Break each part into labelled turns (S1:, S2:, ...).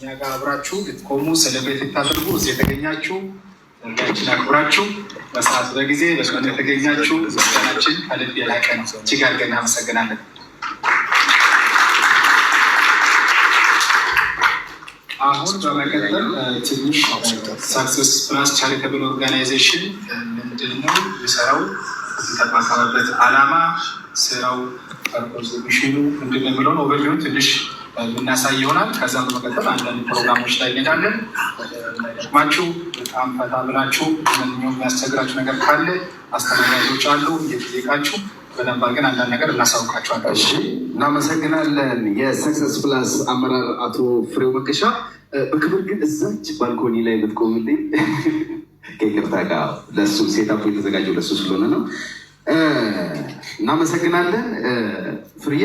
S1: ከኛ ጋር አብራችሁ ልትቆሙ celebrate ልታደርጉ እዚህ የተገኛችሁ፣ ጥሪያችን አክብራችሁ በሰዓት በጊዜ በቀኑ የተገኛችሁ ምስጋናችን ከልብ የላቀ ነው። እጅግ አድርገን እናመሰግናለን። አሁን በመቀጠል ትንሽ Success Plus Charitable Organization ምንድን ነው የሚሰራው፣ የተቋቋመበት ዓላማ፣ ስራው፣ purpose፣ mission ኑ ምንድን ነው የሚለውን overview ን ትንሽ የምናሳይ ይሆናል። ከዛም በመቀጠል አንዳንድ ፕሮግራሞች ላይ እንሄዳለን። እንዳይደክማችሁ በጣም ፈታ ብላችሁ ማንኛውም የሚያስቸግራችሁ ነገር ካለ አስተናጋጆች አሉ፣ እየጠየቃችሁ በደንብ አድርገን አንዳንድ ነገር እናሳውቃችኋለን።
S2: እሺ፣ እናመሰግናለን። የ Success Plus አመራር አቶ ፍሬው መንገሻ፣ በክብር ግን እዛች balcony ላይ ብትቆምልኝ ከይቅርታ ጋር፣ ለሱ setup የተዘጋጀው ለሱ ስለሆነ ነው። እናመሰግናለን ፍርዬ።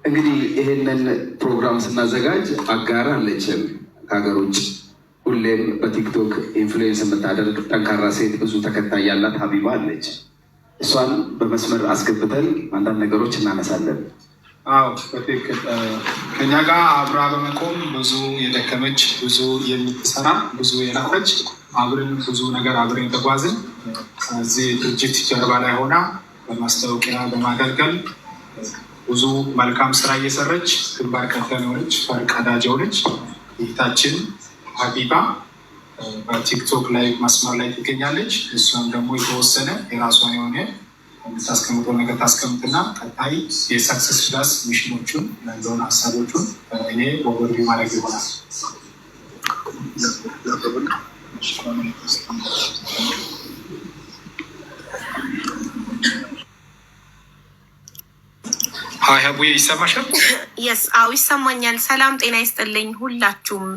S2: እንግዲህ ይሄንን ፕሮግራም ስናዘጋጅ አጋር አለችን ከሀገር ውጭ፣ ሁሌም በ TikTok influence የምታደርግ ጠንካራ ሴት፣ ብዙ ተከታይ ያላት ሀቢባ አለች። እሷን በመስመር አስገብተን አንዳንድ ነገሮች እናነሳለን።
S1: አዎ፣ በትክክል። ከኛ ጋር አብራ በመቆም ብዙ የደከመች፣ ብዙ የምትሰራ፣ ብዙ የለፋች፣ አብረን ብዙ ነገር አብረን የተጓዝን፣ ከዚህ ድርጅት ጀርባ ላይ ሆና በማስታወቂያ በማገልገል ብዙ መልካም ስራ እየሰራች ግንባር ቀደም የሆነች፣ ፈርቀዳጅ የሆነች እህታችን ሀቢባ በ TikTok ላይ መስመር ላይ ትገኛለች። እሷም ደግሞ የተወሰነ የራሷን የሆነ የምታስቀምጠው ነገር ታስቀምጥና ቀጣይ የ Success Plus mission ኦቹን ያለውን ሀሳቦቹን እኔ overview ማድረግ ይሆናል። Hi ሀቡዬ፣ ይሰማሻል?
S3: Yes፣ አዎ ይሰማኛል። ሰላም ጤና ይስጥልኝ ሁላችሁም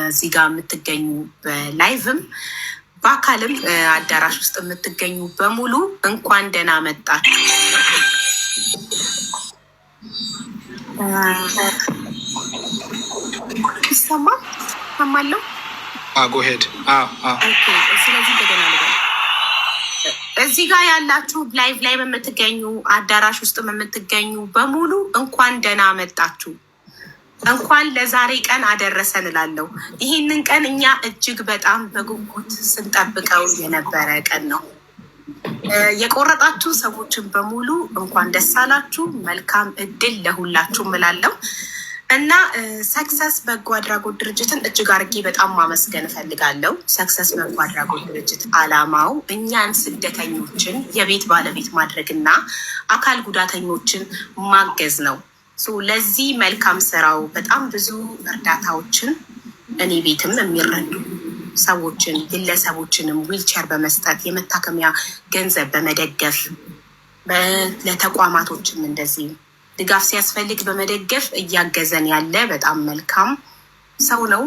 S3: እዚህ ጋር የምትገኙ፣ በ live ም በአካልም አዳራሽ ውስጥ የምትገኙ በሙሉ እንኳን ደህና መጣችሁ። ይሰማል? ይሰማለሁ።
S1: Go ahead።
S3: ስለዚህ እንደገና ልበል። እዚህ ጋር ያላችሁ፣ live ላይ የምትገኙ፣ አዳራሽ ውስጥ የምትገኙ በሙሉ እንኳን ደህና መጣችሁ። እንኳን ለዛሬ ቀን አደረሰን እላለሁ። ይህንን ቀን እኛ እጅግ በጣም በጉጉት ስንጠብቀው የነበረ ቀን ነው። የቆረጣችሁ ሰዎችን በሙሉ እንኳን ደስ አላችሁ። መልካም እድል ለሁላችሁም እላለሁ እና Success በጎ አድራጎት ድርጅትን እጅግ አድርጌ በጣም ማመስገን እፈልጋለሁ። Success በጎ አድራጎት ድርጅት አላማው እኛን ስደተኞችን የቤት ባለቤት ማድረግ እና አካል ጉዳተኞችን ማገዝ ነው። ለዚህ መልካም ስራው በጣም ብዙ እርዳታዎችን እኔ ቤትም የሚረዱ ሰዎችን ግለሰቦችንም ዊልቸር በመስጠት፣ የመታከሚያ ገንዘብ በመደገፍ፣ ለተቋማቶችም እንደዚህ ድጋፍ ሲያስፈልግ በመደገፍ እያገዘን ያለ በጣም መልካም ሰው ነው፣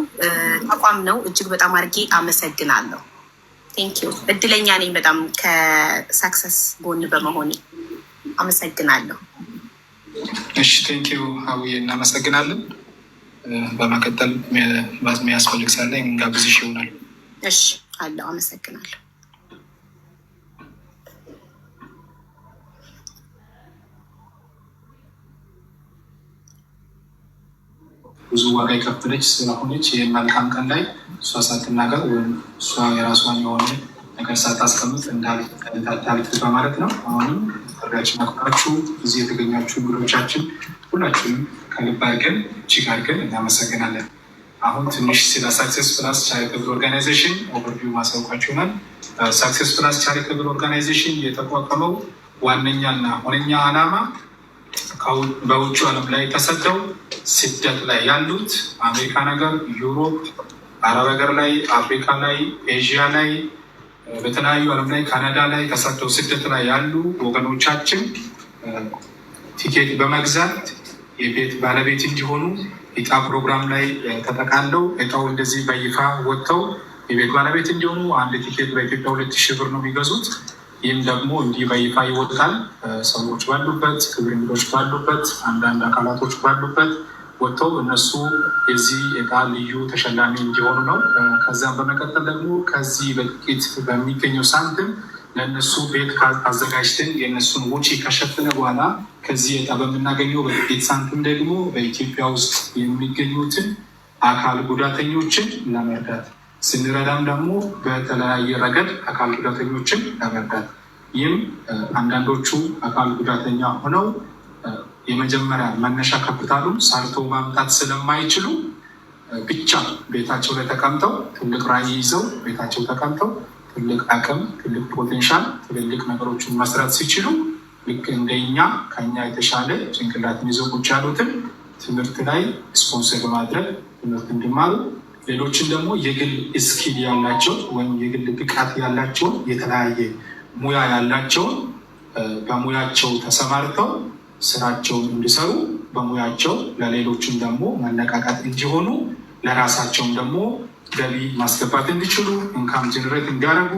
S3: ተቋም ነው። እጅግ በጣም አድርጌ አመሰግናለሁ። Thank you። እድለኛ ነኝ በጣም ከ Success ጎን በመሆኔ፣ አመሰግናለሁ።
S1: እሺ፣ thank you ሀቡዬ፣ እናመሰግናለን። በመቀጠል የሚያስፈልግ ሳለ የምንጋብዝሽ ይሆናል።
S3: እሺ አለው፣ አመሰግናለሁ።
S1: ብዙ ዋጋ የከፈለች ስለሆነች ይህን መልካም ቀን ላይ እሷ ሳትናገር ወይም እሷ የራሷን የሆነ ነገር ሳታስቀምጥ እንዳታልፍ በማለት ነው። አሁንም ጥሪያችን አክብራችሁ እዚህ የተገኛችሁ እንግዶቻችን ሁላችሁንም ከልብ አድርገን እጅግ አድርገን እናመሰግናለን። አሁን ትንሽ ስለ Success Plus Charitable Organization overview ማሳውቃችሁ ይሆናል። Success Plus Charitable Organization የተቋቋመው ዋነኛና ሁነኛ ዓላማ በውጭ ዓለም ላይ ተሰደው ስደት ላይ ያሉት አሜሪካ ነገር፣ Europe፣ አረብ ሀገር ላይ፣ አፍሪካ ላይ፣ ኤዥያ ላይ፣ በተለያዩ ዓለም ላይ፣ ካናዳ ላይ ተሰደው ስደት ላይ ያሉ ወገኖቻችን ቲኬት በመግዛት የቤት ባለቤት እንዲሆኑ፣ እጣ ፕሮግራም ላይ ተጠቃለው እጣው እንደዚህ በይፋ ወጥተው የቤት ባለቤት እንዲሆኑ፣ አንድ ቲኬት በኢትዮጵያ 2000 ብር ነው የሚገዙት። ይህም ደግሞ እንዲህ በይፋ ይወጣል። ሰዎች ባሉበት፣ ክብር እንግዶች ባሉበት፣ አንዳንድ አካላቶች ባሉበት ወጥተው እነሱ የዚህ እጣ ልዩ ተሸላሚ እንዲሆኑ ነው። ከዚያም በመቀጠል ደግሞ ከዚህ በጥቂት በሚገኘው ሳንቲም ለእነሱ ቤት አዘጋጅተን የእነሱን ወጪ ከሸፈነ በኋላ ከዚህ እጣ በምናገኘው በጥቂት ሳንቲም ደግሞ በኢትዮጵያ ውስጥ የሚገኙትን አካል ጉዳተኞችን ለመርዳት ስንረዳም ደግሞ በተለያየ ረገድ አካል ጉዳተኞችን ለመርዳት፣ ይህም አንዳንዶቹ አካል ጉዳተኛ ሆነው የመጀመሪያ መነሻ ካፒታሉን ሰርቶ ማምጣት ስለማይችሉ ብቻ ቤታቸው ላይ ተቀምጠው፣ ትልቅ ራዕይ ይዘው ቤታቸው ተቀምጠው፣ ትልቅ አቅም፣ ትልቅ potential፣ ትልልቅ ነገሮችን መስራት ሲችሉ፣ ልክ እንደኛ ከኛ የተሻለ ጭንቅላትን ይዘው ቁጭ ያሉትን ትምህርት ላይ ስፖንሰር በማድረግ ትምህርት እንዲማሩ፣ ሌሎችን ደግሞ የግል skill ያላቸው ወይም የግል ብቃት ያላቸውን፣ የተለያየ ሙያ ያላቸውን በሙያቸው ተሰማርተው ስራቸውን እንዲሰሩ፣ በሙያቸው ለሌሎችም ደግሞ መነቃቃት እንዲሆኑ፣ ለራሳቸውም ደግሞ ገቢ ማስገባት እንዲችሉ፣ income generate እንዲያደርጉ፣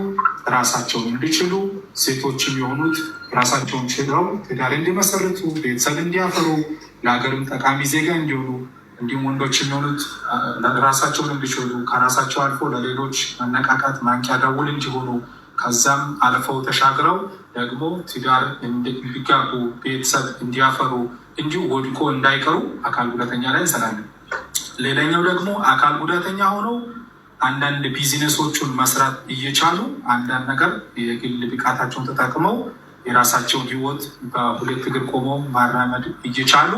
S1: ራሳቸውን እንዲችሉ፣ ሴቶችም የሆኑት ራሳቸውን ችለው ትዳር እንዲመሰርቱ፣ ቤተሰብ እንዲያፈሩ፣ ለሀገርም ጠቃሚ ዜጋ እንዲሆኑ፣ እንዲሁም ወንዶች የሚሆኑት ራሳቸውን እንዲችሉ፣ ከራሳቸው አልፎ ለሌሎች መነቃቃት ማንቂያ ደውል እንዲሆኑ፣ ከዛም አልፈው ተሻግረው ደግሞ ትዳር እንዲጋቡ፣ ቤተሰብ እንዲያፈሩ፣ እንዲሁ ወድቆ እንዳይቀሩ አካል ጉዳተኛ ላይ እንሰራለን። ሌላኛው ደግሞ አካል ጉዳተኛ ሆነው አንዳንድ ቢዝነሶቹን መስራት እየቻሉ፣ አንዳንድ ነገር የግል ብቃታቸውን ተጠቅመው የራሳቸውን ሕይወት በሁለት እግር ቆመው ማራመድ እየቻሉ፣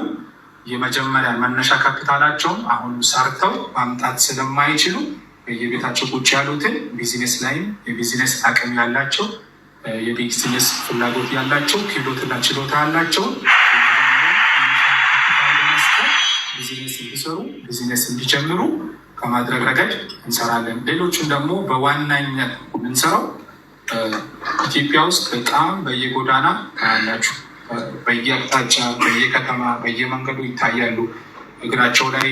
S1: የመጀመሪያ መነሻ ካፒታላቸውን አሁን ሰርተው ማምጣት ስለማይችሉ በየቤታቸው ቁጭ ያሉትን ቢዝነስ ላይም የቢዝነስ አቅም ያላቸው፣ የቢዝነስ ፍላጎት ያላቸው፣ ክህሎትና ችሎታ ያላቸውን ቢዝነስ እንዲሰሩ፣ ቢዝነስ እንዲጀምሩ ከማድረግ ረገድ እንሰራለን። ሌሎችን ደግሞ በዋናነት የምንሰራው ኢትዮጵያ ውስጥ በጣም በየጎዳና ታያላችሁ፣ በየአቅጣጫ፣ በየከተማ፣ በየመንገዱ ይታያሉ። እግራቸው ላይ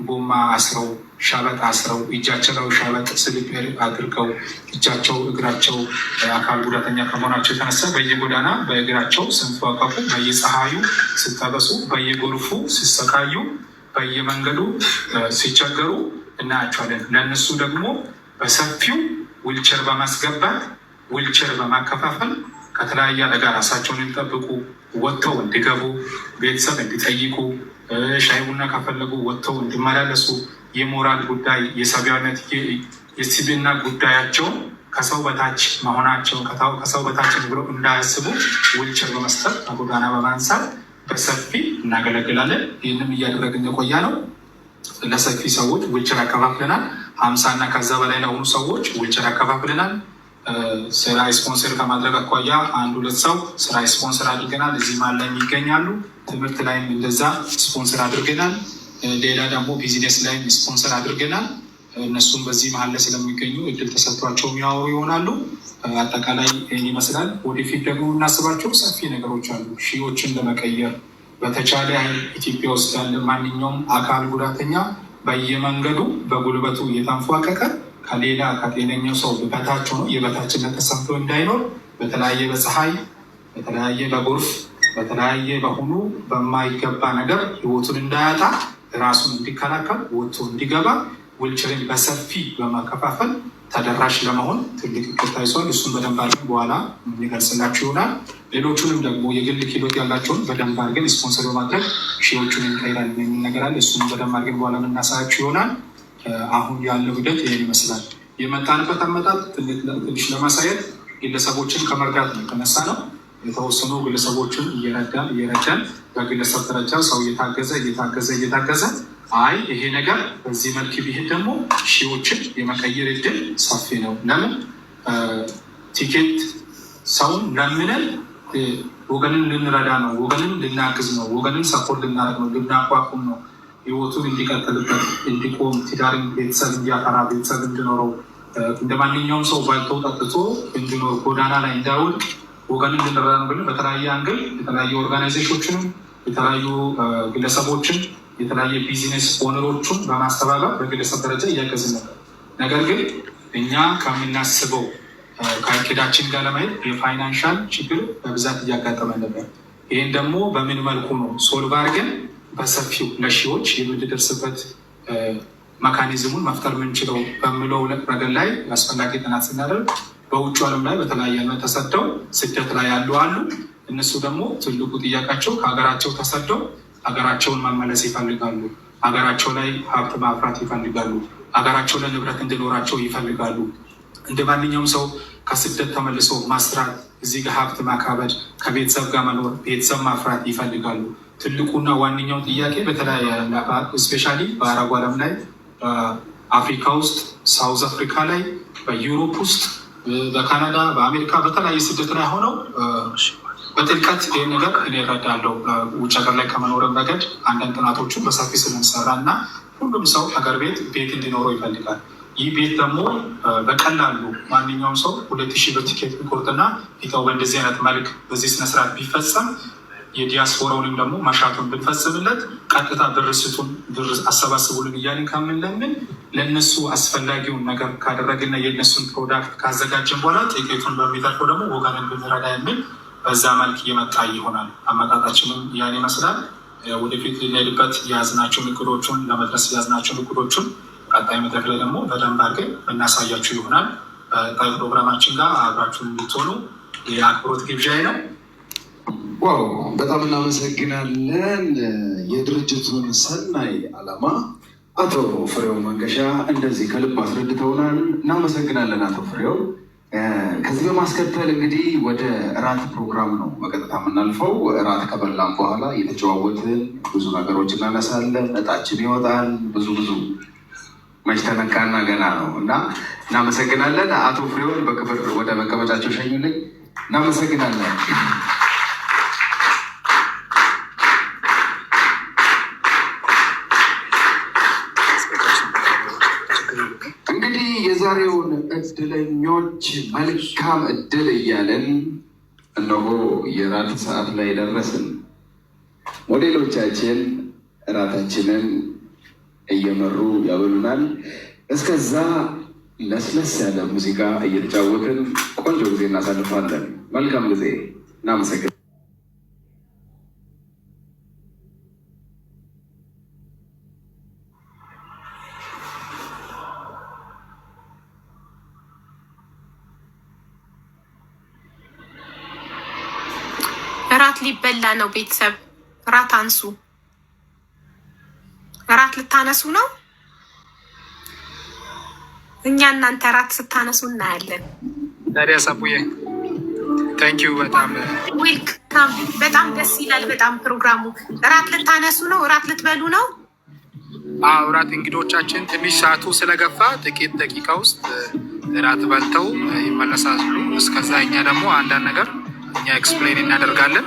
S1: ጎማ አስረው፣ ሸበጥ አስረው፣ እጃቸው ላይ ሸበጥ slipper አድርገው፣ እጃቸው እግራቸው አካል ጉዳተኛ ከመሆናቸው የተነሳ በየጎዳና በእግራቸው ስንፏቀቁ፣ በየፀሐዩ ሲጠበሱ፣ በየጎርፉ ሲሰቃዩ፣ በየመንገዱ ሲቸገሩ እናያቸዋለን። ለእነሱ ደግሞ በሰፊው ዊልቸር በማስገባት፣ ዊልቸር በማከፋፈል ከተለያየ አደጋ ራሳቸውን እንዲጠብቁ፣ ወጥተው እንዲገቡ፣ ቤተሰብ እንዲጠይቁ፣ ሻይ ቡና ከፈለጉ ወጥተው እንዲመላለሱ፣ የሞራል ጉዳይ፣ የሰብአዊነት፣ የስብዕና ጉዳያቸውን ከሰው በታች መሆናቸውን፣ ከሰው በታች ብሎ እንዳያስቡ ዊልቸር በመስጠት፣ ከጎዳና በማንሳት በሰፊ እናገለግላለን። ይህንም እያደረግን የቆያ ነው። ለሰፊ ሰዎች ዊልቸር አከፋፍለናል። 50 እና ከዛ በላይ ለሆኑ ሰዎች ዊልቸር አከፋፍለናል። ስራ ስፖንሰር ከማድረግ አኳያ አንድ ሁለት ሰው ስራ ስፖንሰር አድርገናል። እዚህ መሀል ላይ ይገኛሉ። ትምህርት ላይም እንደዛ ስፖንሰር አድርገናል። ሌላ ደግሞ ቢዝነስ ላይም ስፖንሰር አድርገናል። እነሱም በዚህ መሀል ላይ ስለሚገኙ እድል ተሰጥቷቸው የሚያወሩ ይሆናሉ። አጠቃላይ ይህን ይመስላል። ወደፊት ደግሞ የምናስባቸው ሰፊ ነገሮች አሉ። ሺዎችን ለመቀየር በተቻለ ያህል ኢትዮጵያ ውስጥ ያለ ማንኛውም አካል ጉዳተኛ በየመንገዱ በጉልበቱ እየተንፏቀቀ ከሌላ ከጤነኛው ሰው በታች ሆኖ የበታችነት ተሰምቶ እንዳይኖር፣ በተለያየ በፀሐይ፣ በተለያየ በጎርፍ፣ በተለያየ በሆኑ በማይገባ ነገር ህይወቱን እንዳያጣ፣ ራሱን እንዲከላከል፣ ወጥቶ እንዲገባ ዊልቸርን በሰፊ በማከፋፈል ተደራሽ ለመሆን ትልቅ እቅድ ታይዟል። እሱን በደንብ አድርገን በኋላ የምንገልጽላችሁ ይሆናል። ሌሎቹንም ደግሞ የግል ክህሎት ያላቸውን በደንብ አድርገን ስፖንሰር በማድረግ ሺዎቹን እንቀይራለን የሚል ነገር አለ። እሱንም በደንብ አድርገን በኋላ የምናሳያችሁ ይሆናል። አሁን ያለው ሂደት ይህን ይመስላል። የመጣንበት አመጣጥ ትንሽ ለማሳየት ግለሰቦችን ከመርዳት ነው የተነሳ ነው። የተወሰኑ ግለሰቦችን እየረዳን እየረዳን፣ በግለሰብ ደረጃ ሰው እየታገዘ እየታገዘ እየታገዘ፣ አይ ይሄ ነገር በዚህ መልክ ቢሄድ ደግሞ ሺዎችን የመቀየር እድል ሰፊ ነው። ለምን ቲኬት ሰውን ለምነን ወገንን ልንረዳ ነው፣ ወገንን ልናግዝ ነው፣ ወገንን support ልናደርግ ነው፣ ልናቋቁም ነው፣ ህይወቱን እንዲቀጥልበት፣ እንዲቆም፣ ትዳርን ቤተሰብ እንዲያፈራ፣ ቤተሰብ እንዲኖረው፣ እንደ ማንኛውም ሰው በልቶ ጠጥቶ እንዲኖር፣ ጎዳና ላይ እንዳይወድቅ ወገንን ልንረዳ ነው ብለን በተለያየ angle የተለያዩ organization ኦችንም፣ የተለያዩ ግለሰቦችን፣ የተለያየ business owner ኦቹን በማስተባበር በግለሰብ ደረጃ እያገዝን ነበር። ነገር ግን እኛ ከምናስበው ከእቅዳችን ጋር ለማሄድ የ financial ችግር በብዛት እያጋጠመ ነበር። ይህን ደግሞ በምን መልኩ ነው solve አድርገን በሰፊው ለሺዎች የምንደርስበት mechanism ኡን መፍጠር የምንችለው በምለው ረገድ ላይ አስፈላጊ ጥናት ስናደርግ በውጭ ዓለም ላይ በተለያየ ዓለም ተሰደው ስደት ላይ ያሉ አሉ። እነሱ ደግሞ ትልቁ ጥያቄያቸው ከሀገራቸው ተሰደው ሀገራቸውን መመለስ ይፈልጋሉ። ሀገራቸው ላይ ሀብት ማፍራት ይፈልጋሉ። ሀገራቸው ላይ ንብረት እንዲኖራቸው ይፈልጋሉ። እንደ ማንኛውም ሰው ከስደት ተመልሶ ማስራት፣ እዚህ ጋር ሀብት ማካበድ፣ ከቤተሰብ ጋር መኖር፣ ቤተሰብ ማፍራት ይፈልጋሉ። ትልቁና ዋነኛው ጥያቄ በተለያየ especially በአረቡ ዓለም ላይ፣ በአፍሪካ ውስጥ፣ South Africa ላይ፣ በ Europe ውስጥ፣ በካናዳ፣ በአሜሪካ በተለያየ ስደት ላይ ሆነው በጥልቀት ይህ ነገር እኔ እረዳለሁ። ውጭ ሀገር ላይ ከመኖርም ረገድ አንዳንድ ጥናቶችን በሰፊ ስለምሰራ እና ሁሉም ሰው ሀገር ቤት ቤት እንዲኖረው ይፈልጋል። ይህ ቤት ደግሞ በቀላሉ ማንኛውም ሰው 2000 ብር ቲኬት ቢቆርጥና ፊታው በእንደዚህ አይነት መልክ በዚህ ስነስርዓት ቢፈጸም፣ የዲያስፖራውንም ደግሞ መሻቱን ብንፈጽምለት፣ ቀጥታ ብር ስጡን ብር አሰባስቡልን እያልን ከምንለምን ለእነሱ አስፈላጊውን ነገር ካደረግና የእነሱን product ካዘጋጀን በኋላ ጥቂቱን በሚተርፈው ደግሞ ወገንን ብንረዳ የሚል በዛ መልክ እየመጣ ይሆናል። አመጣጣችንም ያን ይመስላል። ወደፊት ልንሄድበት የያዝናቸውን እቅዶቹን ለመድረስ የያዝናቸውን እቅዶቹን ቀጣይ መድረክ ላይ ደግሞ በደንብ አድርገን እናሳያችሁ ይሆናል። በቀጣይ ፕሮግራማችን ጋር አብራችሁን እንድትሆኑ የአክብሮት ግብዣዬ ነው።
S2: Wow፣ በጣም እናመሰግናለን። የድርጅቱን ሰናይ ዓላማ አቶ ፍሬው መንገሻ እንደዚህ ከልብ አስረድተውናል። እናመሰግናለን አቶ ፍሬው። ከዚህ በማስከተል እንግዲህ ወደ እራት ፕሮግራም ነው በቀጥታ የምናልፈው። እራት ከበላን በኋላ እየተጨዋወትን ብዙ ነገሮች እናነሳለን። እጣችን ይወጣል። ብዙ ብዙ መች ተነካና ገና ነው እና እናመሰግናለን። አቶ ፍሬውን በክብር ወደ መቀመጫቸው ሸኙልኝ። እናመሰግናለን። እንግዲህ የዛሬውን እድለኞች መልካም እድል እያለን እነሆ የራት ሰዓት ላይ ደረስን። ሞዴሎቻችን እራታችንን እየመሩ ያበሉናል። እስከዛ ለስለስ ያለ ሙዚቃ እየተጫወትን ቆንጆ ጊዜ እናሳልፋለን። መልካም ጊዜ። እናመሰግናለን።
S3: እራት ሊበላ ነው። ቤተሰብ እራት አንሱ። እራት ልታነሱ ነው። እኛ እናንተ እራት ስታነሱ እናያለን።
S1: ታዲያ ሳቡዬ thank you በጣም።
S3: Welcome። በጣም ደስ ይላል። በጣም ፕሮግራሙ። እራት ልታነሱ ነው። እራት ልትበሉ ነው።
S1: አዎ፣ እራት እንግዶቻችን ትንሽ ሰዓቱ ስለገፋ ጥቂት ደቂቃ ውስጥ እራት በልተው ይመለሳሉ። እስከዛ እኛ ደግሞ አንዳንድ ነገር እኛ explain እናደርጋለን።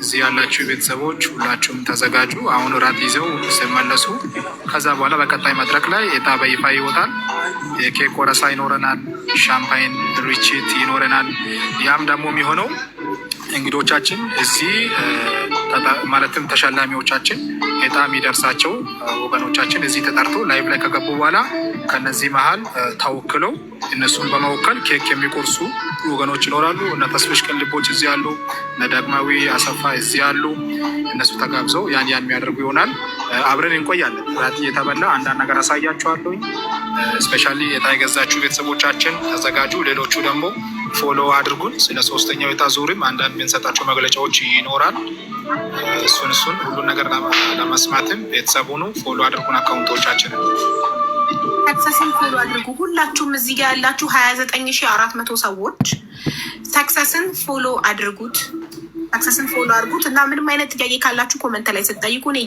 S1: እዚህ ያላችሁ ቤተሰቦች ሁላችሁም ተዘጋጁ። አሁን እራት ይዘው ሲመለሱ ከዛ በኋላ በቀጣይ መድረክ ላይ እጣ በይፋ ይወጣል። የኬክ ቆረሳ ይኖረናል። ሻምፓይን ርችት ይኖረናል። ያም ደግሞ የሚሆነው እንግዶቻችን እዚህ ማለትም ተሸላሚዎቻችን እጣ የሚደርሳቸው ወገኖቻችን እዚህ ተጠርቶ live ላይ ከገቡ በኋላ ከነዚህ መሀል ተወክለው እነሱን በመወከል ኬክ የሚቆርሱ ወገኖች ይኖራሉ። እነ ተስፍሽ ቅልቦች እዚህ አሉ። እነ ዳግማዊ አሰፋ እዚህ አሉ። እነሱ ተጋብዘው ያን ያን የሚያደርጉ ይሆናል። አብረን እንቆያለን። ራት እየተበላ አንዳንድ ነገር አሳያችኋለሁኝ። Especially እጣ የገዛችሁ ቤተሰቦቻችን ተዘጋጁ። ሌሎቹ ደግሞ follow አድርጉን። ስለ ሶስተኛው የዕጣ ዙርም አንዳንድ የምንሰጣቸው መግለጫዎች ይኖራል። እሱን እሱን ሁሉን ነገር ለመስማትም ቤተሰብ ሁኑ። Follow አድርጉን account ኦቻችንን።
S3: ሰክሰስን follow አድርጉ። ሁላችሁም እዚህ ጋር ያላችሁ 29,400 ሰዎች ሰክሰስን follow አድርጉት። ሰክሰስን follow አድርጉት እና ምንም አይነት ጥያቄ ካላችሁ comment ላይ ስትጠይቁ እኔ